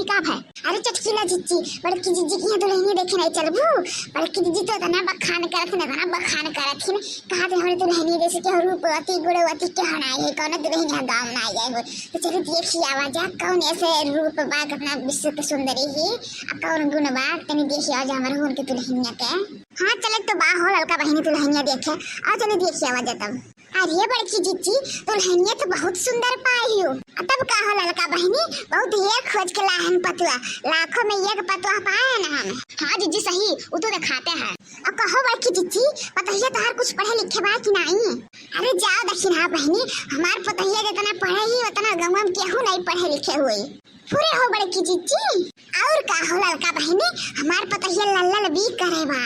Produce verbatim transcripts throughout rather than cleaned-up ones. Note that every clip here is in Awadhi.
का भय? अरे चटकीला जिज्जी, बड़की जिज्जी की यहाँ दुल्हनिया देखे नहीं चलबू? बड़की जिज्जी तो इतना बखान करत हिन, इतना बखान करत हिन, कहा थे हमरे दुल्हनिया जैसे केहू रूपवती गुणवती केहू ना आई है, कौनो दुल्हनिया गाँव ना आई है। तो चलो देखी आवा जा कौन ऐसे रूप बा अपना विश्व के सुंदरी ही, आ कौन गुण बा, तनी देखी आवा जा हमरे हुन के दुल्हनिया के। हाँ चले तो बा हो ललका बहिनी दुल्हनिया देखे, आ चले देखी आवा जा तब। अरे बड़की जिज्जी, दुल्हनिया तो बहुत सुंदर पाई हो। आ तब का हो ललका बहिनी, बहुत ढेर खोज के लाहन पतुआ, लाखों में एक पतुआ पाए हैं ना हम। हाँ जिज्जी सही, वो तो दिखाते हैं। और कहो बड़की जिज्जी, पतोहिया तोहार कुछ पढ़े लिखे बा कि नहीं? अरे जाओ दखिनहा बहिनी, हमार पतोहिया जितना पढ़े ही उतना गंवा में केहू नहीं पढ़े लिखे हुए। पूरे हो बड़की जिज्जी। और का हो ललका बहिनी, हमार पतोहिया लल्लल बी करे बा।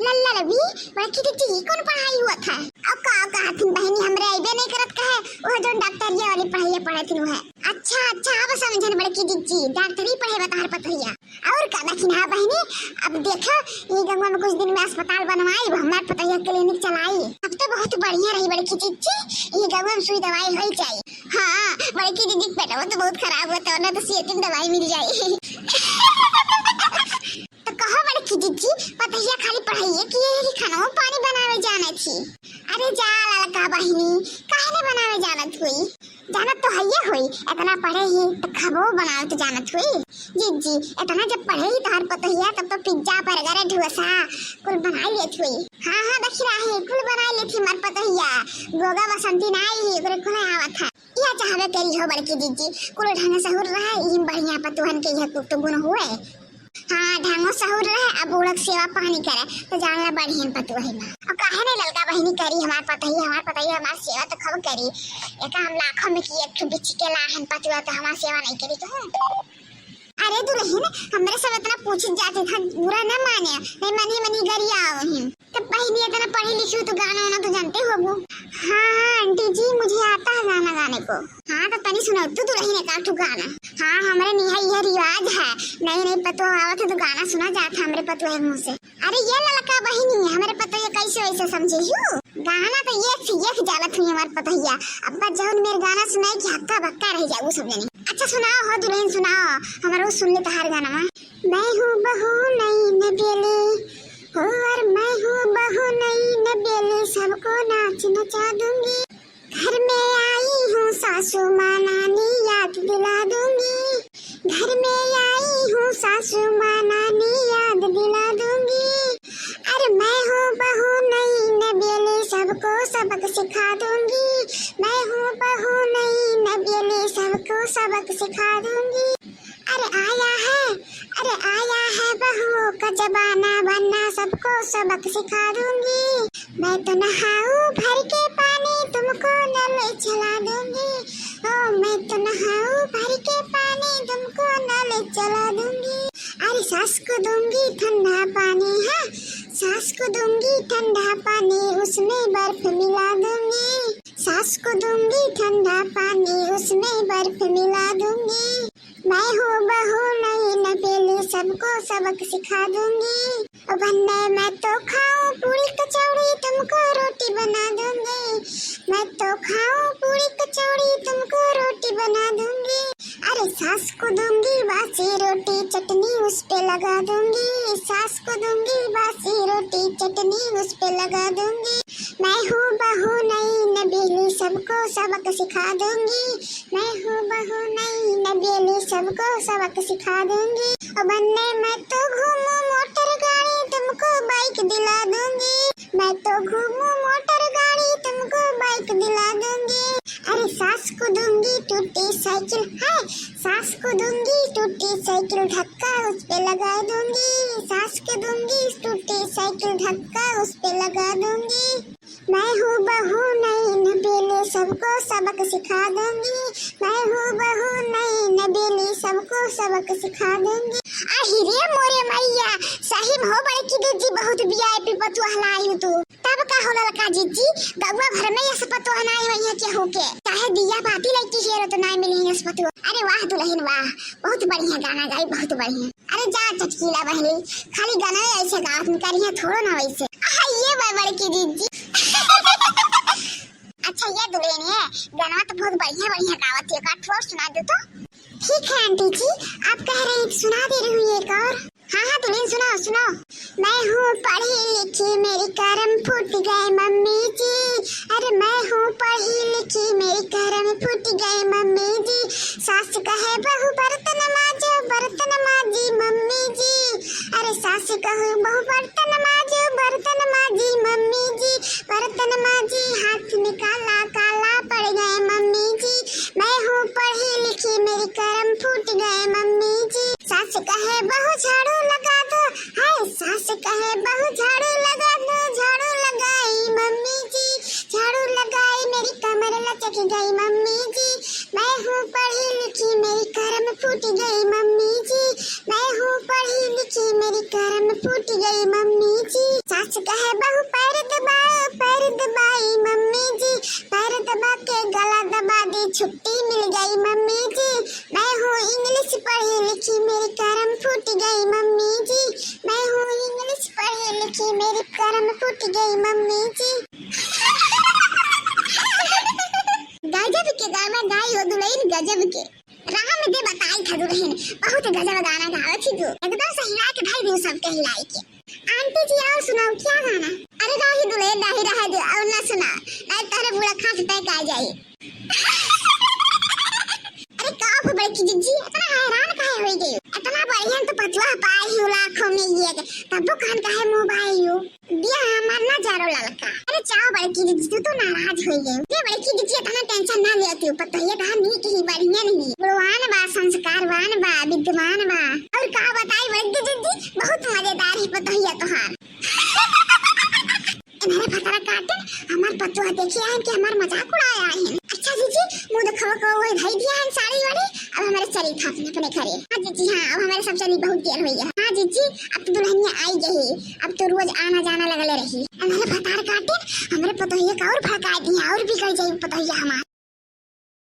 लल्लल बी? बड़की जिज्जी, ई कौन पढ़ाई हुआ था? और का कहथिन बहिनी, हमरे अइबे नहीं करत कहे, वो जो डॉक्टरिया वाली पढ़ाई पढ़े थी वो है। अच्छा अच्छा, अब समझन बड़की जिज्जी, डॉक्टरी पढ़े बा तोहार पतोहिया। और का दखिनहा बहिनी, अब देखो ये गंवा में कुछ दिन में अस्पताल बनवाई, हमार पतोहिया क्लिनिक चलाई, अब तो बहुत बढ़िया रही बड़की जिज्जी, ये गंवा में सुई दवाई हो जाई। हाँ, बड़की जिज्जी के पेटवा तो बहुत खराब होता है ना, तो सेहतिन दवाई मिल जाई। तो कहो बड़की जिज्जी, पतोहिया खाली पढ़ाइए कि ये कि खाना पानी बनावे जाने थी? अरे जा ललका बहिनी, काहे नहीं बनावे जानत हुई? जानत तो हइये हुई, इतना पढ़े ही तो खाबो बनावे तो जानत हुई। जिज्जी, इतना जब पढ़े ही तोहार पतोहिया तब तो पिज्जा बर्गर डोसा कुल बनाई लेत हुई। हाँ हाँ दखिनहा है, कुल बनाई लेत ही हमार पतोहिया। गोगा बसंती ना आई ही, ओकरे कुल आवत है। यह चाहबे करी हो बड़की जिज्जी, कुल ढंग सहूर रहे, ई बढ़िया पतुहन के यह कुल तो गुण हुए। हाँ, ढंगो सहूर रहे, अब बूढ़क सेवा पानी करे, तो जान ला बढ़ियन पतुहन ना। और काहे नहीं ललका बहिनी करी हमार पतोहिया, हमार पतोहिया हमार सेवा तो खूब करी। एका हम लाखों में की एक ठो बिच्ची के लाहन पतुआ तो हमार सेवा नहीं करी कहूँ। अरे दुल्हन, हमरे सब इतना पूछत जाते था, बुरा न माने, नहीं मनी मनी गरिया आवहिन। तब बहिनी इतना पढ़ी लिखी हो तो गाना वाना तो जानते होबू। हाँ हाँ आंटी जी, मुझे आता है गाना गाने को। हाँ तो तनी सुनाओ तू दुल्हन एक आध ठो गाना। हाँ हमरे निहा यह रिवाज है, नई नई पतोह आवत है तो गाना सुना जात है हमरे पतोह के मुँह से। अरे ये ललका बहिनी, हमरे पतोह के कैसे वैसे समझे हो? गाना तो एक से एक जानत हुई हमार पतोहिया। अब्बा जौन मेर गाना सुनाई कि हक्का बक्का रह जाऊ सब जने। अच्छा सुनाओ हो दुल्हन सुनाओ, हमारो सुन ले तोहार गाना। मैं हूँ बहू नई नबेली, हो और मैं हूँ बहू नई नबेली, सबको नाच नचा दूंगी। घर में आई हूँ सासू माँ नानी याद दिला दूंगी। घर में आई हूँ सासू माँ नानी याद दिला दूंगी। अरे मैं हूँ बहू नई नबेली, सबको सबक सिखा दूंगी। मैं हूँ बहू नई नबेली, सबको सबक सिखा दूंगी। अरे आया है, अरे आया है बहुओं का जमाना, वरना सबको सबक सिखा दूंगी। मैं तो नहाऊं भर के पानी, तुमको नल चला दूंगी। ओ मैं तो नहाऊं भर के पानी, तुमको नल चला दूंगी। अरे सास को दूंगी ठंडा पानी, हाँ सास को दूंगी ठंडा पानी, उसमें बर्फ मिला दूंगी। सास को दूंगी ठंडा पानी, उसमें बर्फ मिला दूंगी। मैं हूँ बहू नई नबेली, सबको सबक सिखा दूंगी। ओ भन्ने मैं तो खाऊं पूरी कचौड़ी, तुमको रोटी बना दूंगी। मैं तो खाऊं पूरी कचौड़ी, तुमको रोटी बना दूंगी। अरे सास को दूंगी बासी रोटी, चटनी उस पे लगा दूंगी। सास को दूंगी बासी रोटी, चटनी उस पे लगा दूंगी। मैं हूँ बहू नई नबेली, सबको सबक सिखा दूंगी। मैं हूँ बहू नई नबेली, सबको सबक सिखा दूंगी। ओ बन्ने मैं तो घूमूं मोटर गाड़ी, तुमको बाइक दिला दूंगी। मैं तो घूमूं मोटर गाड़ी, तुमको बाइक दिला दूंगी। अरे सास को दूंगी टूटी साइकिल, हाय सास को दूंगी टूटी साइकिल, धक्का उस पे लगा दूंगी। सास को दूंगी टूटी साइकिल, धक्का उस पे लगा दूंगी। मैं हूँ बहू नई नबेली, सबको सबक सिखा दूंगी। मैं हूँ बहू नई नबेली, सबको सबक सिखा दूंगी। आही रे मोरे मैया, सही में हो बड़की जिज्जी, बहुत वीआईपी पतोह लाई हो तू। तब का हो ललका जिज्जी, गौवा भर में यस पतोह नाई होई है केहू के, चाहे दिया बाती लइके हेरो तो नाई मिली यस पतोह। अरे वाह दुल्हन वाह, बहुत बढ़िया गाना गाई, बहुत बढ़िया। अरे जा चटकीला बहिनी, खाली गाना ऐसे गावत में करिया थोड़ो ना वैसे। आहा, ये बा बड़की जिज्जी। अच्छा ये दुल्हन है, गाना तो बहुत बढ़िया बढ़िया गावत है, एक आध ठो सुना दो तो। ठीक है आंटी जी, आप कह रही हैं तो सुना दे रही हूँ एक और। हाँ हाँ दुल्हन, सुनाओ सुनाओ। मैं हूँ पढ़ी लिखी, मेरी करम फूट गए मम्मी जी। अरे मैं हूँ पढ़ी लिखी, मेरी करम फूट गए मम्मी जी। सास कहे बहू बर्तन माजो, बर्तन माजी मम्मी जी। अरे सास कहे बहू बर्तन माजो, बर्तन माजी मम्मी जी। बर्तन माजी हाथ में काला काला पड़ गए मम्मी जी। मैं हूँ पढ़ी लिखी, मेरी करम फूट गए मम्मी जी। सास कहे बहू झाड़ू लगा दो, हाय सास कहे बहू झाड़ू लगा दो। झाड़ू लगाई मम्मी जी, झाड़ू लगाई मेरी कमर लचक गई मम्मी जी। मैं हूँ पढ़ी लिखी, मेरी करम फूट गई मम्मी जी। मैं हूँ पढ़ी लिखी, मेरी करम फूट गई मम्मी जी। सास कहे बहू पैर दबाओ, पैर दबाई मम्मी जी। पैर दबा के गला दबा दी, छुट्टी मिल गई मम्मी जी। मैं हूँ इंग्लिश पढ़ी लिखी, मेरी करम फूट गई मम्मी जी। मैं हूँ इंग्लिश पढ़ी लिखी, मेरी करम फूट गई मम्मी जी। गजब के गाना गाई हो दुल्हन, गजब के। राम दे बताई था दुल्हन, बहुत गजब गाना गावत ही तू। एकदम से हिला के धई दियो सबके हिलाई के। आंटी जी और सुनाओ क्या गाना? अरे राही दुल्हन राही रह दे और ना सुना, नहीं तोहरे बूढ़ा खांसी अटैक आ जाई। अरे का हो बड़की जिज्जी, इतना हैरान काहे होई गई? इतना बढ़िया तो पतुआ पाई हो लाखों में ये, तब वो कान काहे मुंह भाई हो? दिया हमार ना जारो ललका। अरे चाओ बड़की जिज्जी, तू तो नाराज हो गई। ये बड़की जिज्जी इतना टेंशन ना लेती हो, पतोहिया तहार नीक ही बढ़िया नहीं, गुणवान बा, संस्कारवान बा, विद्वान बा। और का बताई बड़की जिज्जी, बहुत मजेदार है पतोहिया तोहार। इन्हरे भतरा काटे, हमार पतोह देखे आए कि हमार मजाक उड़ाए आए हैं। अच्छा जिज्जी, मुंह दिखावा को वही धई दिया है साड़ी वाड़ी, अब हमारे चली था अपने, अपने घरे। हाँ जिज्जी, हाँ, अब हमारे सब चली, बहुत देर हुई है। हाँ जिज्जी, अब तो दुल्हनिया आई गई, अब तो रोज आना जाना लगले रही। इन्हरे भतार काटे, हमरे पतोहिया का और भड़काए दिया, और बिगड़ जाई पतोहिया हमार।